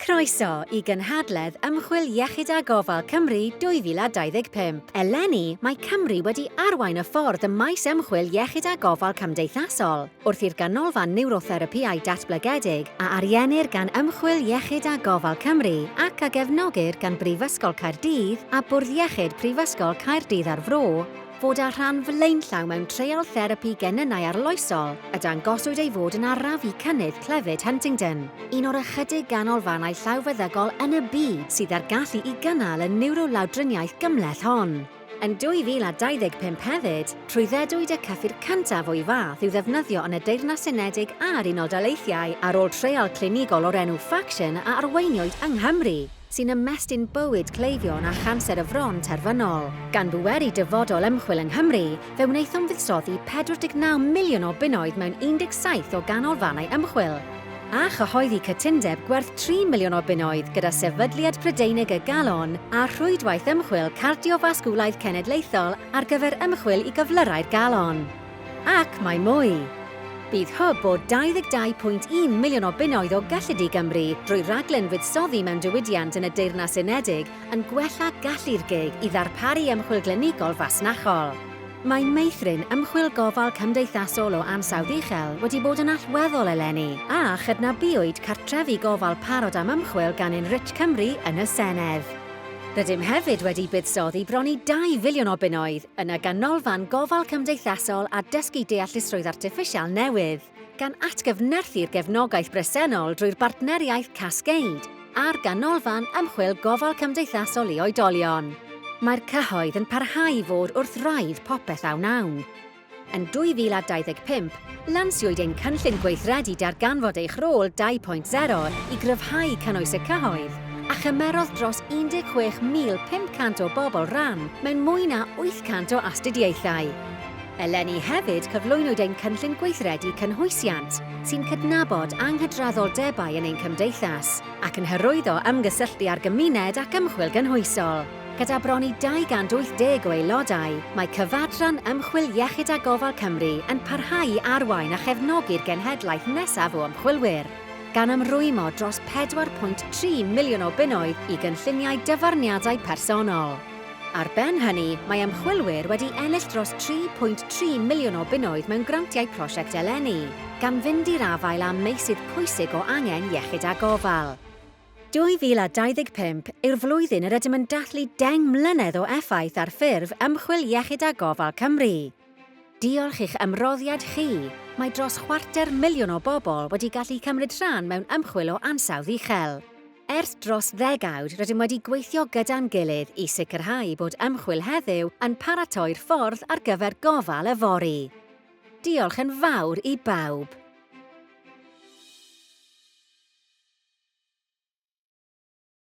Croeso i Gynhadledd Ymchwil Iechyd a Gofal Cymru 2025. Eleni, mae Cymru wedi arwain y ffordd ym maes ymchwil iechyd a gofal cymdeithasol, wrth i'r Ganolfan Niwrotherapïau Datblygedig, a ariennir gan Ymchwil Iechyd a Gofal Cymru ac a gefnogir gan Brifysgol Caerdydd a Bwrdd Iechyd Prifysgol Caerdydd a'r Fro, fod â rhan flaenllaw mewn treial therapi genynnau arloesol y dangoswyd ei fod yn arafu cynnydd clefyd Huntington, un o'r ychydig ganolfannau llawfeddygol yn y byd sydd â'r gallu i gynnal y niwrolawdriniaeth gymhleth hon. Yn 2025 hefyd, trwyddedwyd y cyffur cyntaf o'i fath i'w ddefnyddio yn y Deyrnas Unedig a'r Unol Daleithiau ar ôl treial clinigol o'r enw Faction a arweiniwyd yng Nghymru. sy'n ymestyn bywyd cleifion â chanser y fron terfynol. Gan bweru dyfodol ymchwil yng Nghymru, fe wnaethom fuddsoddi 49 miliwn o bunnoedd mewn 17 o ganolfannau ymchwil, a chyhoeddi cytundeb gwerth 3 miliwn o bunnoedd gyda Sefydliad Prydeinig y Galon a Rhwydwaith Ymchwil Cardiofasgwlaidd Cenedlaethol ar gyfer ymchwil i gyflyrau'r galon. Ac mae mwy! Bydd hwb o 22.1 miliwn o bunnoedd o gyllid i Gymru drwy raglen fuddsoddi mewn diwydiant yn y Deyrnas Unedig yn gwella gallu'r gig i ddarparu ymchwil glinigol fasnachol. Mae meithrin ymchwil gofal cymdeithasol o ansawdd uchel wedi bod yn allweddol eleni, a chydnabuwyd cartrefi gofal parod am ymchwil gan Enrich Cymru yn y Senedd. Rydym hefyd wedi buddsoddi bron i 2 filiwn o bunnoedd yn y Ganolfan Gofal Cymdeithasol a Dysgu Deallusrwydd Artiffisial newydd, gan atgyfnerthu'r gefnogaeth bresennol drwy'r bartneriaeth Cascade a'r Ganolfan Ymchwil Gofal Cymdeithasol i Oedolion. Mae'r cyhoedd yn parhau i fod wrth wraidd popeth a wnawn. Yn 2025, lansiwyd ein cynllun gweithredu Darganfod Eich Rôl 2.0 i gryfhau cynnwys y cyhoedd, a chymerodd dros 16,500 o bobl ran mewn mwy na 800 o astudiaethau. Eleni hefyd cyflwynwyd ein cynllun gweithredu cynhwysiant, sy'n cydnabod anghydraddoldebau yn ein cymdeithas ac yn hyrwyddo ymgysylltu â'r gymuned ac ymchwil gynhwysol. Gyda bron i 280 o aelodau, mae Cyfadran Ymchwil Iechyd a Gofal Cymru yn parhau i arwain a chefnogi'r genhedlaeth nesaf o ymchwilwyr, gan ymrwymo dros 4.3 miliwn o bunnoedd i gynlluniau dyfarniadau personol. Ar ben hynny, mae ymchwilwyr wedi ennill dros 3.3 miliwn o bunnoedd mewn grantiau prosiect eleni, gan fynd i'r afael â meysydd pwysig o angen iechyd a gofal. 2025 yw'r flwyddyn yr ydym yn dathlu 10 mlynedd o effaith ar ffurf Ymchwil Iechyd a Gofal Cymru. Diolch i'ch ymroddiad chi, mae dros chwarter miliwn o bobl wedi gallu cymryd rhan mewn ymchwil o ansawdd uchel. Ers dros ddegawd, rydym wedi gweithio gyda'n gilydd i sicrhau bod ymchwil heddiw yn paratoi'r ffordd ar gyfer gofal yfory. Diolch yn fawr i bawb.